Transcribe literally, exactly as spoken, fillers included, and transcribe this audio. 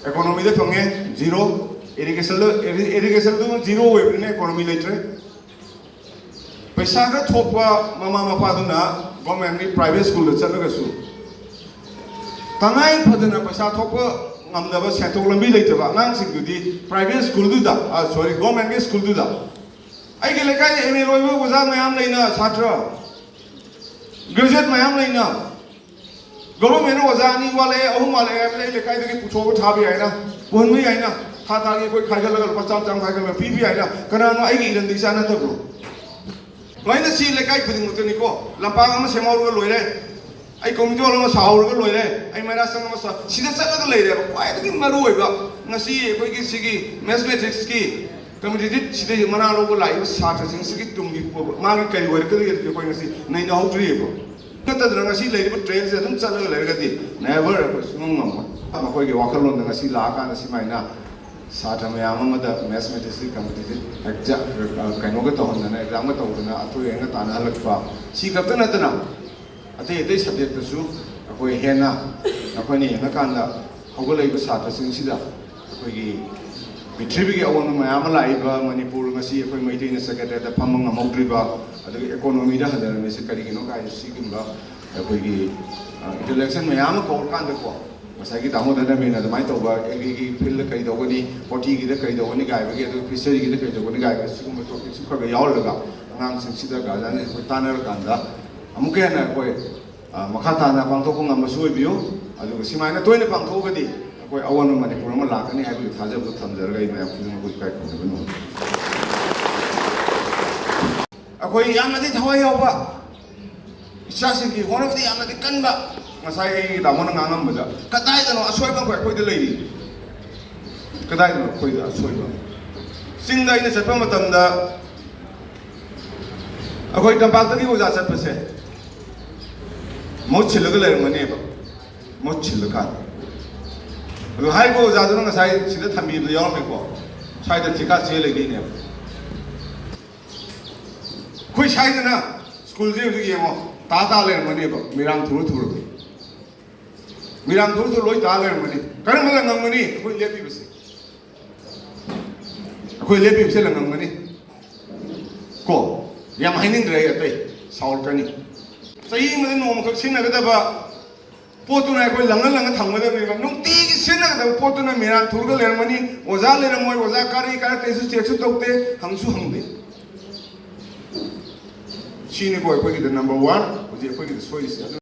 Economyꯗ ꯐꯪꯉꯦ zero, irrigationꯗ irrigationꯗꯨ zero ꯑꯣꯏꯕꯅꯤꯅ economy ꯂꯩꯇ꯭ꯔꯦ꯫ ꯄꯩꯁꯥ ꯈꯔ ꯊꯣꯛꯄ ꯃꯃꯥ ꯃꯄꯥꯗꯨꯅ governmentꯀꯤ private schoolꯗ ꯆꯠꯂꯒꯁꯨ, ꯇꯉꯥꯏ ꯐꯗꯅ ꯄꯩꯁꯥ ꯊꯣꯛꯄ ꯉꯝꯗꯕ, ꯁꯦꯟꯊꯣꯛ ꯂꯝꯕꯤ ꯂꯩꯇꯕ ꯑꯉꯥꯡꯁꯤꯡꯗꯨꯗꯤ private schoolꯗꯨꯗ, sorry, governmentꯀꯤ schoolꯗꯨꯗ꯫ ꯑꯩꯒꯤ ꯂꯩꯀꯥꯏꯗ M A ꯂꯣꯏꯕ ꯑꯣꯖꯥ ꯃꯌꯥꯝ ꯂꯩꯅ, ꯁꯥꯇ꯭ꯔ graduate ꯃꯌꯥꯝ ꯂꯩꯅ꯫ Governmentꯅ ꯑꯣꯖꯥ ꯑꯅꯤ ꯋꯥꯠꯂꯛꯑꯦ, ꯑꯍꯨꯝ ꯋꯥꯠꯂꯛꯑꯦ ꯍꯥꯏꯕꯗ ꯑꯩ ꯂꯩꯀꯥꯏꯗꯒꯤ ꯄꯨꯊꯣꯛꯑꯒ ꯊꯥꯕ ꯌꯥꯏꯅ, ꯄꯨꯍꯟꯕ ꯌꯥꯏꯅ꯫ ꯊꯥ ꯊꯥꯒꯤ ꯑꯩꯈꯣꯏ ꯈꯥꯏꯒꯠꯂꯒ ꯂꯨꯄꯥ ꯆꯥꯝꯃ ꯆꯥꯝꯃ ꯈꯥꯏꯒꯠꯂꯒ ꯄꯤꯕ ꯌꯥꯏꯅ꯫ ꯀꯅꯥꯅꯣ ꯑꯩꯒꯤ ꯏꯔꯟꯗ ꯏꯆꯥ ꯅꯠꯇꯕ꯭ꯔꯣ? ꯂꯣꯏꯅ ꯁꯤ ꯂꯩꯀꯥꯏ ꯈꯨꯗꯤꯡꯃꯛꯇꯅꯤꯀꯣ꯫ ꯂꯝꯄꯥꯛ ꯑꯃ ꯁꯦꯝꯍꯧꯔꯒ ꯂꯣꯏꯔꯦ, ꯑꯩ community hall ꯑꯃ ꯁꯥꯍꯧꯔꯒ ꯂꯣꯏꯔꯦ, ꯑꯩ ꯃꯩꯔꯥ ꯁꯪ ꯑꯃ ꯁꯥ-, ꯁꯤꯗ ꯆꯠꯂꯒ ꯂꯩꯔꯦꯕ꯫ ꯈ꯭ꯋꯥꯏꯗꯒꯤ ꯃꯔꯨ ꯑꯣꯏꯕ ꯉꯁꯤ ꯑꯩꯈꯣꯏꯒꯤ ꯁꯤꯒꯤ mathematicsꯀꯤ competitive ꯁꯤꯗ ꯃꯅꯥ ꯂꯧꯕ ꯂꯥꯛꯏꯕ ꯁꯥꯇ꯭ꯔꯁꯤꯡꯁꯤꯒꯤ ꯇꯨꯡꯒꯤ ꯃꯥꯒꯤ ꯀꯔꯤ ꯑꯣꯏꯔꯛꯀꯗꯒꯦ ꯑꯩꯈꯣꯏ ꯉꯁꯤ ꯅꯩꯅꯍꯧꯗ꯭ꯔꯤꯑꯕ꯫ ꯅꯠꯇꯗꯅ ꯉꯁꯤ ꯂꯩꯔꯤꯕ trendꯁꯦ ꯑꯗꯨꯝ ꯆꯠꯂꯒ ꯂꯩꯔꯒꯗꯤ never ꯑꯩꯈꯣꯏ ꯁꯨꯡꯉꯝ ꯉꯝꯃꯣꯏ꯫ ꯃꯈꯣꯏꯒꯤ ꯋꯥꯈꯜꯂꯣꯟꯗ ꯉꯁꯤ ꯂꯥꯛꯑꯀꯥꯟꯗ ꯁꯨꯃꯥꯏꯅ ꯁꯥꯇ꯭ꯔ ꯃꯌꯥꯝ ꯑꯃꯗ mathematicsꯀꯤ competitive exam, ꯀꯩꯅꯣꯒ ꯇꯧꯍꯟꯗꯅ, examꯒ ꯇꯧꯗꯅ ꯑꯊꯣꯏ ꯑꯍꯦꯟꯒ ꯇꯥꯟꯅꯍꯜꯂꯛꯄ, ꯁꯤ ꯈꯛꯇ ꯅꯠꯇꯅ ꯑꯇꯩ ꯑꯇꯩ subjectꯇꯁꯨ ꯑꯩꯈꯣꯏ ꯍꯦꯟꯅ ꯑꯩꯈꯣꯏꯅ ꯌꯦꯡꯉꯀꯥꯟꯗ ꯍꯧꯒꯠꯂꯛꯏꯕ ꯁꯥꯇ꯭ꯔꯁꯤꯡꯁꯤꯗ ꯑꯩꯈꯣꯏꯒꯤ ꯄ꯭ꯔꯤꯊꯤꯕꯤꯒꯤ ꯑꯑꯣꯟꯕ ꯃꯌꯥꯝ ꯑꯃ ꯂꯥꯛꯏꯕ ꯃꯅꯤꯄꯨꯔ ꯉꯁꯤ ꯑꯩꯈꯣꯏ ꯃꯩꯇꯩꯅ secretariatꯇ ꯐꯝꯕ ꯉꯝꯍꯧꯗ꯭ꯔꯤꯕ, ꯑꯗꯒꯤ economyꯗ ꯍꯟꯊꯔꯝꯃꯤꯁꯦ ꯀꯔꯤꯒꯤꯅꯣ ꯀꯥꯏ ꯁꯤꯒꯨꯝꯕ ꯑꯩꯈꯣꯏꯒꯤ, ꯑ, intellectual ꯃꯌꯥꯝ ꯑꯃ ꯀꯧꯔꯀꯥꯟꯗꯀꯣ, ꯉꯁꯥꯏꯒꯤ ꯇꯥꯃꯣ ꯙꯅꯃꯤꯅ ꯑꯗꯨꯃꯥꯏꯅ ꯇꯧꯕ, ꯑꯦꯒ꯭ꯔꯤꯒꯤ fieldꯗ ꯀꯩ ꯇꯧꯒꯅꯤ, ꯍꯣꯔꯇꯤꯒꯤꯗ ꯀꯩ ꯇꯧꯒꯅꯤ ꯀꯥꯏꯕꯒꯤ, ꯑꯗꯨꯒ fisheryꯒꯤꯗ ꯀꯩ ꯇꯧꯒꯅꯤ ꯀꯥꯏꯕꯒꯤ, ꯁꯤꯒꯨꯝꯕ topicꯁꯨ ꯈꯔ ꯈꯔ ꯌꯥꯎꯍꯜꯂꯒ ꯑꯉꯥꯡꯁꯤꯡꯁꯤꯗ guardianꯁꯤꯡ ꯑꯩꯈꯣꯏ ꯇꯥꯟꯅꯔꯀꯥꯟꯗ ꯑꯃꯨꯛꯀ ꯍꯦꯟꯅ ꯑꯩꯈꯣꯏ, ꯑ, ꯃꯈꯥ ꯇꯥꯅ ꯄꯥꯡꯊꯣꯛꯄ ꯉꯝꯕꯁꯨ ꯑꯣꯏꯕꯤꯌꯨ꯫ ꯑꯗꯨꯒ ꯁꯨꯃꯥꯏꯅ ꯇꯣꯏꯅ ꯄꯥꯡꯊꯣꯛꯑꯒꯗꯤ ꯑꯩꯈꯣꯏ ꯑꯑꯣꯟꯕ ꯃꯅꯤꯄꯨꯔ ꯑꯃ ꯂꯥꯛꯀꯅꯤ ꯍꯥꯏꯕꯒꯤ ꯊꯥꯖꯕꯗꯨ ꯊꯝꯖꯔꯒ ꯑꯩ ꯃꯌꯥꯝ ꯈꯨꯗꯤꯡꯃꯛꯄꯨ ꯏꯀꯥꯏ ꯈꯨꯝꯅꯕ ꯅꯣꯡꯃ꯫ ꯑꯩꯈꯣꯏ ꯌꯥꯝꯅꯗꯤ ꯊꯋꯥꯏ ꯌꯥꯎꯕ, ꯏꯆꯥꯁꯤꯡꯒꯤ ꯍꯣꯠꯅꯕꯗꯤ ꯌꯥꯝꯅꯗꯤ ꯀꯟꯕ꯫ ꯉꯁꯥꯏ ꯑꯩꯒꯤ ꯇꯥꯃꯣꯅ ꯉꯥꯡꯉꯝꯕꯗ, ꯀꯗꯥꯏꯗꯅꯣ ꯑꯁꯣꯏꯕ ꯑꯩꯈꯣꯏ, ꯑꯩꯈꯣꯏꯗ ꯂꯩꯔꯤ? ꯀꯗꯥꯏꯗꯅꯣ ꯑꯩꯈꯣꯏꯗ ꯑꯁꯣꯏꯕ? ꯆꯤꯡꯗ ꯑꯩꯅ ꯆꯠꯄ ꯃꯇꯝꯗ, ꯑꯩꯈꯣꯏ ꯇꯝꯄꯥꯛꯇꯒꯤ ꯑꯣꯖꯥ ꯆꯠꯄꯁꯦ ꯃꯍꯨꯠ ꯁꯤꯜꯂꯒ ꯂꯩꯔꯝꯒꯅꯦꯕ, ꯃꯍꯨꯠ ꯁꯤꯜꯂꯀꯥꯟꯗ꯫ ꯑꯗꯣ ꯍꯥꯏꯔꯤꯕ ꯑꯣꯖꯥꯗꯨꯅ ꯉꯁꯥꯏ ꯁꯤꯗ ꯊꯝꯕꯤꯕꯗ ꯌꯥꯎꯔꯝꯃꯦꯀꯣ, ꯁ꯭ꯋꯥꯏꯗ ꯊꯤꯀꯥ ꯆꯦ ꯂꯩꯗꯣꯏꯅꯦꯕ꯫ ꯑꯩꯈꯣꯏ ꯁ꯭ꯋꯥꯏꯗꯅ ꯁ꯭ꯀꯨꯜꯁꯦ ꯍꯧꯖꯤꯛ ꯌꯦꯡꯉꯣ, ꯇꯥ ꯇꯥ ꯂꯩꯔꯝꯒꯅꯦꯕ, ꯃꯤꯔꯥꯡ ꯊꯨꯔ ꯊꯨꯔꯒ꯫ ꯃꯤꯔꯥꯡ ꯊꯣꯛꯇ ꯂꯣꯏ ꯇꯥ ꯂꯩꯔꯝꯒꯅꯤ꯫ ꯀꯔꯝꯕ ꯂꯪꯉꯝꯒꯅꯤ? ꯑꯩꯈꯣꯏ ꯂꯦꯞꯄꯤꯕꯁꯦ꯫ ꯑꯩꯈꯣꯏ ꯂꯦꯞꯄꯤꯕꯁꯦ ꯂꯪꯉꯝꯒꯅꯤ꯫ ꯀꯣ? ꯌꯥꯝ ꯍꯥꯏꯅꯤꯡꯗ꯭ꯔꯦ ꯑꯩ, ꯑꯇꯩ ꯁꯥꯎꯔꯛꯀꯅꯤ꯫ ꯆꯍꯤ ꯑꯃꯗ ꯅꯣꯡꯃꯈꯛ ꯁꯤꯖꯤꯟꯅꯒꯗꯕ ꯄꯣꯠꯇꯨꯅ ꯑꯩꯈꯣꯏ ꯂꯪꯉ ꯂꯪꯉ ꯊꯝꯒꯗꯕꯅꯦꯕ꯫ ꯅꯨꯡꯇꯤꯒꯤ ꯁꯤꯖꯤꯟꯅꯒꯗꯕ ꯄꯣꯠꯇꯨꯅ ꯃꯤꯔꯥꯡ ꯊꯨꯔꯒ ꯂꯩꯔꯝꯃꯅꯤ꯫ ꯑꯣꯖꯥ ꯂꯩꯔꯝꯃꯣꯏ, ꯑꯣꯖꯥ ꯀꯥꯔꯤ ꯀꯥꯔꯛꯇꯦꯁꯨ ꯆꯦꯛꯁꯨ ꯇꯧꯗꯦ, ꯍꯪꯁꯨ ꯍꯪꯗꯦ꯫ ꯁꯤꯅꯤꯀꯣ ꯑꯩꯈꯣꯏꯒꯤꯗ number one ꯍꯧꯖꯤꯛ ꯑꯩꯈꯣꯏꯒꯤꯗ ꯁꯣꯏꯔꯤꯁꯦ꯫